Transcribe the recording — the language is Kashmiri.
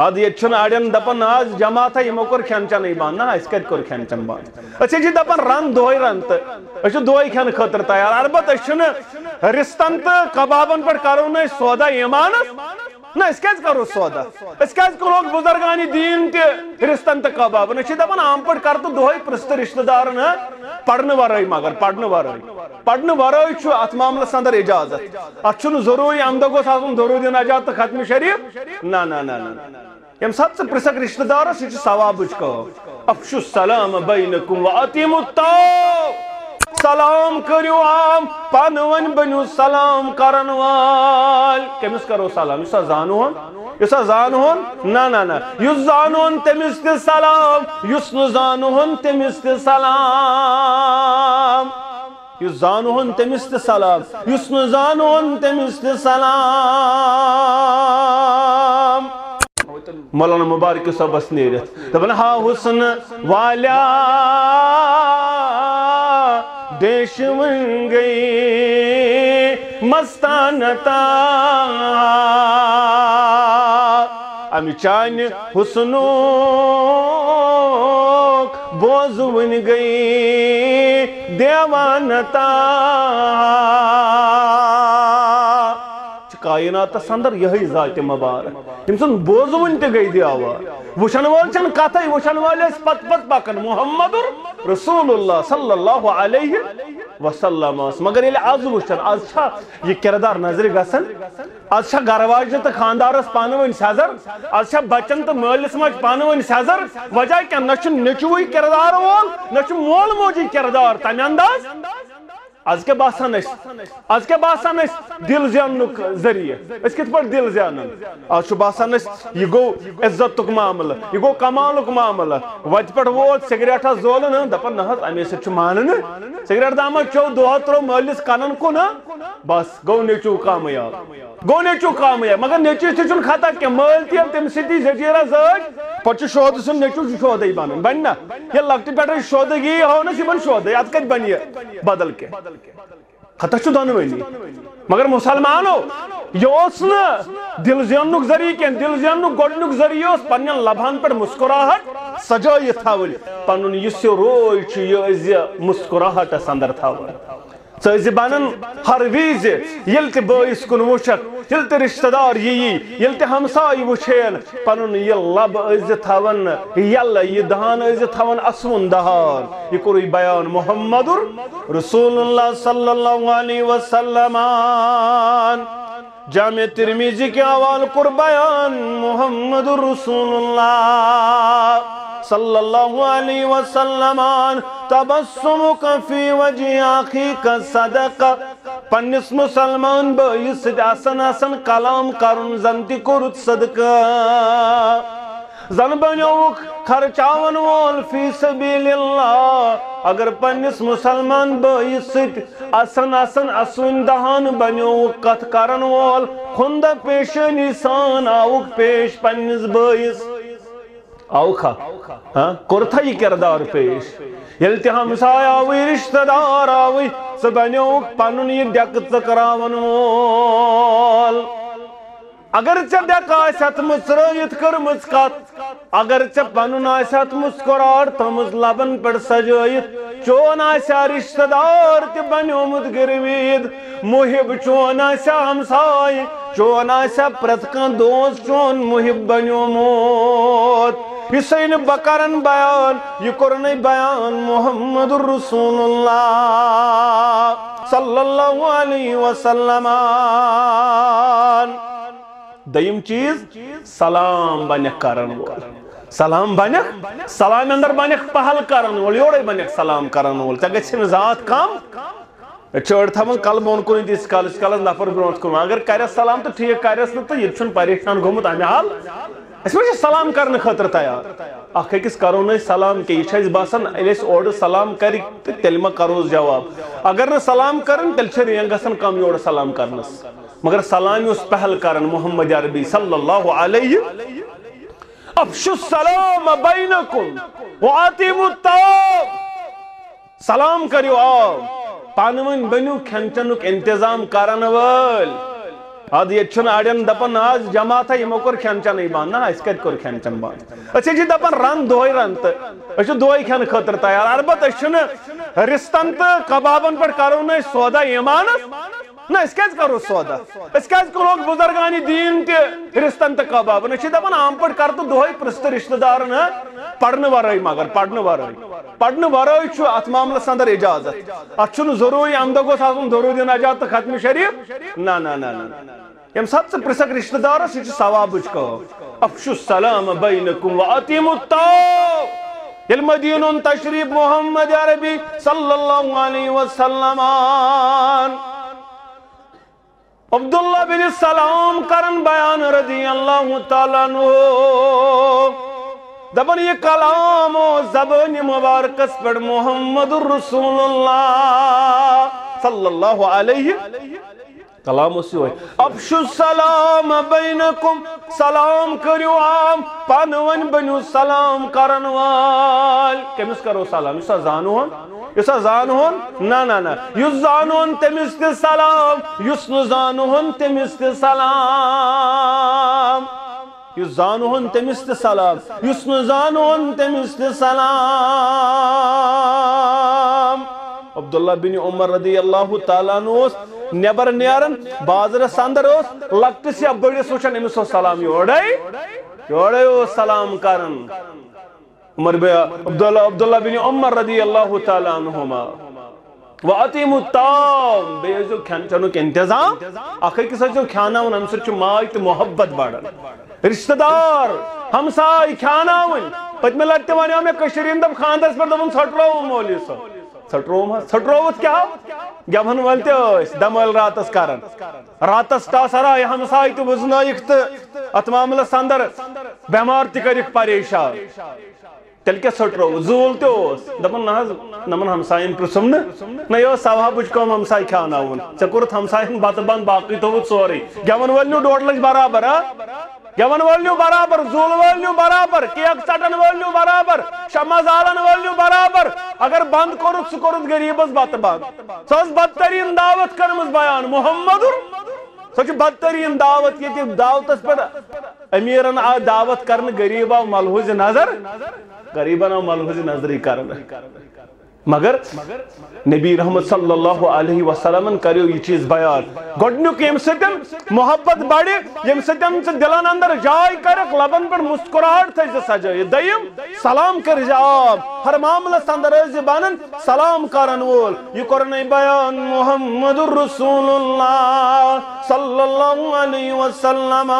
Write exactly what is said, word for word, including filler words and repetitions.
ادٕ ییٚتہِ چھُنہٕ اڑٮ۪ن دپان، نہ، از جماعتھا یِمو کوٚر کھٮ۪ن چٮ۪نٕے بنٛد۔ نہ، اسہِ کتہِ کوٚر کھٮ۪ن چٮ۪ن بنٛد؟ أسۍ حظ چھِ دپان، رنٛد دۄہے رنٛد تہٕ أسۍ چھِ دۄہے کھٮ۪نہٕ خٲطرٕ تیار۔ البتہ أسۍ چھِنہٕ رِستن تہٕ کبابن پٮ۪ٹھ کرو نہٕ أسۍ سودا ایمانس۔ نہ، أسۍ کیازِ کرو سودا؟ أسۍ کیازِ کٕنوکھ بزرگان دین تہِ رِستن تہٕ کبابن؟ أسۍ چھِ دپان، عام پٲٹھۍ کر تہٕ دۄہے پرژھ تہٕ رشتہٕ دارن، ہہ؟ پرنہٕ ورٲے، مگر پرنہٕ ورٲے۔ پرنہٕ ورٲے چھُ اتھ معاملس اندر اجازت۔ اتھ چھُنہٕ ضروٗری امہِ دۄہ گوٚژھ آسُن درود نجات تہٕ ختم شریف۔ نہ، نہ، نہ، نہ، نہ۔ ییٚمہِ ساتہٕ ژٕ پرژھکھ رشتہٕ دارس، یہِ چھُ ثوابٕچ کٲم۔ افشوا السلام بینکم و اطعموا الطعام۔ سلام کٔرِو عام، پانہٕ ؤنۍ بٔنِو سلام کرن وٲلۍ۔ کٔمِس کرو سلام؟ یُس ہا زانہون، یُس ہا زانہون، نہ، نہ، نہ۔ یُس زانہون تٔمِس تہِ سلام، یُس نہٕ زانہون تٔمِس تہِ سلام۔ یُس زانہون تٔمِس تہِ سلام، یُس نہٕ زانہون تٔمِس تہِ سلام۔ مولانا مبارک صٲبس نیٖرِتھ دپان، ہا حسن والیا، ڈیش ونگے مستانتا۔ امہِ چانہِ حسنُک بوزوٕنۍ گٔے دیوانہٕ تا۔ چھِ کائناتس اندر یِہوٚے ذاتِ مبارک، ییٚمۍ سُنٛد بوزوٕنۍ تہِ گٔے دیوان۔ وٕچھن وٲلۍ چھِنہٕ کتھے، وٕچھن وٲلۍ ٲسۍ پتہٕ پتہٕ پکان۔ محمد رسول اللہ صلی اللہ علیہ وسلم ٲس۔ مگر ییٚلہِ از وٕچھن، از چھا یہِ کردار نظرِ گژھان؟ از چھا گرٕ واجنہِ تہٕ خاندارس پانہٕ ؤنۍ سٮ۪زر؟ از چھا بچن تہٕ مٲلِس ماجہِ پانہٕ ؤنۍ سٮ۪زر؟ وجہ کیٛاہ؟ نہ چھُ نیٚچوٗوٕے کردار وول، نہ چھُ مول موجی کردار تمہِ انداز۔ از کیٛاہ باسان أسۍ؟ از کیٛاہ باسان أسۍ دِل زیننُک ذٔریعہٕ؟ أسۍ کِتھ پٲٹھۍ دِل زینان؟ از چھُ باسان أسۍ، یہِ گوٚو عزتُک معاملہٕ، یہِ گوٚو کمالُک معاملہٕ۔ وتہِ پٮ۪ٹھ ووت سگریٹھا زولہٕ نہٕ، دپان، نہ حظ، امے سۭتۍ چھُ مانہٕ نہٕ۔ سگریٹ دامہ چیوٚو، دۄہس ترٛوو مٲلِس کنن کُن، ہہ؟ بس، گوٚو نیٚچوٗ کامیاب۔ گوٚو نیٚچوٗ کامیاب، مگر نیٚچوِس تہِ چھُنہٕ خطا کینٛہہ، مٲلۍ تہِ ییٚلہِ تٔمِس سۭتی زٔٹیٖرا زٲج، پتہٕ چھُ شودٕ سُنٛد نیٚچوٗ چھُ شودٕے بنان، بنہِ نا؟ ییٚلہِ لۄکٹہِ پٮ۪ٹھے شودٕگی ہٲونس، یہِ بنہِ شودٕے، اتھ کتہِ بنہِ یہِ بدل کینٛہہ؟ خطا چھُ دۄنوٕنی۔ مگر مسلمانو، یہِ اوس نہٕ دِل زیننُک ذٔریعہٕ کینٛہہ، دِل زیننُک گۄڈنیُک ذٔریعہٕ اوس پننٮ۪ن لبہن پٮ۪ٹھ مسکراہٹ سجٲیِتھ تھاوٕنۍ، پنُن یُس یہِ روے چھُ، یہِ ٲسۍ زِ مسکراہٹس اندر تھاوُن۔ ژٕ ٲسۍ زِ بنان ہر وِزِ، ییٚلہِ تہِ بٲیِس کُن وٕچھکھ، ییٚلہِ تہِ رشتہٕ دار یِیی، ییٚلہِ تہِ ہمسایہِ وٕچھین، پنُن یہِ لب ٲسۍ زِ تھاوان یلہٕ، یہِ دہان ٲسۍ زِ تھاوان اسوُن دہان۔ یہِ کوٚرُے بیان محمد رسول اللہ صلی اللہ علیہ وسلم۔ جامع ترمذی کہِ حوالہٕ کوٚر بیان محمد رسول اللہ صلی اللہ علیہ وسلم، تبسمک فی وجہ اخیک صدقہ۔ پننِس مسلمان بٲیِس سۭتۍ آسان آسان کلام کرُن زن تہِ کوٚرُتھ صدقہٕ۔ زن بنیووُکھ خرچاون وول فی سبیل اللہ۔ اگر پننِس مسلمان بٲیِس سۭتۍ آسان آسان اسوٕنۍ دہان بنیووُکھ کتھ کرن وول، خندہ پیشٲنی سان آوُکھ پیش پننِس بٲیِس۔ آوکھا؟ ہاں؟ کوٚرتھا یہِ کردار پیش؟ ییٚلہِ تہِ ہمسایہِ آوٕے، رشتہٕ دار آوٕے، ژٕ بنیووُکھ پنُن یہِ ڈیکہٕ ژٔکراون وول۔ اگر ژےٚ ڈیکہٕ آسہِ اتھ مُژرٲوِتھ کٔرمٕژ کتھ، اگر ژےٚ پنُن آسہِ اتھ مُسکراہٹ تھٲومٕژ لبن پٮ۪ٹھ سجٲیِتھ، چون آسہِ ہا رشتہٕ دار تہِ بنیومُت گروید، محب چون آسہِ ہا ہمساے، چون آسہِ ہا پرٛٮ۪تھ کانٛہہ دوست چون محب بنیومُت۔ یہِ سُے نہٕ بہٕ کرن بیان، یہِ کوٚرُنے بیان محمد رسول اللہ صلی اللہ علیہ وسلم۔ دوٚیِم چیٖز، سلام بنکھ کرن وول۔ سلام بنکھ، سلام اندر بنکھ پہل کرن وول، یورے بنکھ سلام کرن وول۔ ژےٚ گژھِ نہٕ ذات کم۔ أسۍ چھِ أڑۍ تھاوان کلہٕ بۄن کُن تیٖتِس کالس، ییٖتِس کالس نفر برونٛٹھ کُن۔ اگر کرٮ۪س سلام تہٕ ٹھیٖک، کرٮ۪س نہٕ تہٕ یہِ تہِ چھُنہٕ پریشان گوٚمُت امہِ حال۔ أسۍ ما چھِ سلام کرنہٕ خٲطرٕ تیار؟ اکھ أکِس کرو نہٕ أسۍ سلام کینٛہہ۔ یہِ چھُ اَسہِ باسان، ییٚلہِ أسۍ اورٕ سلام کرِ تہٕ تیٚلہِ ما کروس جواب۔ اگر نہٕ سلام کرن، تیٚلہِ چھِ رینٛگ گژھان کم یورٕ سلام کرنس۔ مگر سلام یُس پہل کرن محمد عربی صلی اللہ علیہ، افشوا السلام بینکم و اطعموا الطعام۔ سلام کٔرِو عام، پانہٕ ؤنۍ بٔنِو کھٮ۪ن چٮ۪نُک انتظام کرن وٲلۍ۔ ادٕ ییٚتہِ چھُنہٕ اڑٮ۪ن دپان، نہ، از جماعتھا یِمو کوٚر کھٮ۪ن چٮ۪نٕے بنٛد۔ نہ، أسۍ کتہِ کوٚر کھٮ۪ن چٮ۪ن بنٛد؟ أسۍ چھِ دپان رنٛد دۄہے رنٛد تہٕ أسۍ چھِ دۄہے کھٮ۪نہٕ خٲطرٕ تیار۔ البتہ أسۍ چھِنہٕ رِستن تہٕ کبابن پٮ۪ٹھ کرو نہٕ أسۍ سودا ایمانس۔ نہ، أسۍ کیازِ کرو سودا؟ أسۍ کیازِ کٕنوکھ بزرگانِ دیٖن تہِ رِستن تہٕ کبابن؟ أسۍ چھِ دپان عام پٲٹھۍ کر تہٕ دۄہے پرٛژھ تہٕ رشتہٕ دارن، ہا؟ پرنہٕ ورٲے، مگر پرنہٕ ورٲے۔ پرنہٕ ورٲے چھُ اتھ معاملس اندر اجازت۔ اتھ چھُنہٕ ضروٗری امہِ دۄہ گوٚژھ آسُن درود نجات تہٕ ختم شریف۔ نہ، نہ، نہ، نہ، نہ۔ ییٚمہِ ساتہٕ ژٕ پرٛژھکھ رشتہٕ دارس، یہِ چھِ ثوابٕچ کٲم۔ افشوا السلام بینکم و اطعموا الطعام۔ ییٚلہِ مدینہ اوٚن تشریف محمد عربی صلی اللہ علیہ وسلم، عبداللہ بن سلام کرن بیان رضی اللہ تعالیٰ عنہ، دپان، یہِ کلام اوس زبٲنہِ مبارکس پٮ۪ٹھ محمد رسول اللہ صلی اللہ علیہ۔ کلام اوس یِہوٚے، افشوا السلام بینکم، سلام کٔرِو عام، پانہٕ ؤنۍ بٔنِو سلام کرن وٲلۍ۔ کٔمِس کرو سلام؟ یُس ہا زانہون، یُس ہا زانہون، نہ، نہ، نہ، یُس زانہون تٔمِس تہِ سلام، یُس نہٕ زانہون تٔمِس تہِ سلام۔ یُس زانہون تٔمِس تہِ سلام، یُس نہٕ زانہون تٔمِس تہِ سلام۔ عبداللہ بن عمر رضی اللہ تعالیٰ عنہ اوس نٮ۪بر نیران، بازرس اندر اوس لۄکٹِس یا بٔڑِس وٕچھان، أمِس اوس سلام یورے، یورے اوس سلام کران۔ عمر بن عبداللہ، عبداللہ بن عمر رضی اللہ تعالیٰ عنہما۔ و اطعموا الطعام، بیٚیہِ ٲسۍزیو کھٮ۪ن چٮ۪نُک انتظام، اکھ أکِس ٲسۍزیو کھیاناوان، اَمہِ سۭتۍ چھُ ماے تہٕ محبت بڑان۔ رشتہٕ دار، ہمساے کھیاناوٕنۍ۔ پٔتمہِ لٹہِ تہِ ونیو مےٚ کٔشیٖرِ ہِنٛدۍ دۄپ خانٛدرس پٮ۪ٹھ، دوٚپُن، "ژھۄٹرووُم مولوی صٲب، ژھۄٹرووُم حظ۔" ژھۄٹرووُتھ کیٛاہ؟ گٮ۪وَن وٲلۍ تہِ ٲسۍ دمٲلۍ راتس کران۔ راتس ٹاسہٕ آے، ہمساے تہِ وُزنٲیِکھ تہٕ اتھ معاملس اندر بٮ۪مار تہِ کٔرِکھ پریشان۔ تیٚلہِ کیٛاہ ژھۄٹروو؟ زوٗل تہِ اوس۔ دَپان، "نہ حظ، نَمَن ہمساین پرٛژھُم نہٕ۔ نہ، یہِ ٲس ثوابٕچ کٲم ہمساے کھیٛاوناوُن۔ ژےٚ کوٚرُتھ ہمساین بتہٕ بنٛد، باقٕے تھوٚوُتھ سورُے۔" گٮ۪وَن وٲلۍ نیوٗ ڈۄڈ لَچھ برابر، ہا؟ گٮ۪وَن وٲلۍ نیوٗ برابر، زوٗلہٕ وٲلۍ نیوٗ برابر، کیک ژٹن وٲلۍ نیوٗ برابر، شمع زالن وٲلۍ نیوٗ برابر۔ اگر بنٛد کوٚرُتھ، سُہ کوٚرُتھ غریٖبس بتہٕ بنٛد۔ سۄ ٲس بدتریٖن دعوت کٔرمٕژ بیان۔ محمد، سۄ چھِ بدتریٖن دعوت، ییٚتہِ دعوتس پٮ۪ٹھ امیرن آو دعوت کرنہٕ، غریب آو ملحوظ نظر، غریبن آو ملحوظ نظرٕے کرنہٕ۔ مگر نبی رحمت صلی اللہ علیہ وسلمن کریو یہِ چیٖز بیان۔ گۄڈنیُک ییٚمہِ سۭتۍ محبت بڑِ، ییٚمہِ سۭتۍ ژٕ دلن اندر جاے کرکھ، لبن پٮ۪ٹھ مسکراہٹ تھٲے زِ سجٲیِتھ۔ دوٚیِم، سلام کٔرۍ زِ عام، ہر معاملس اندر ٲسۍ زِ بنن سلام کرن وول۔ یہِ کوٚرنَے بیان محمد رسول اللہ صلی اللہ علیہ وسلم۔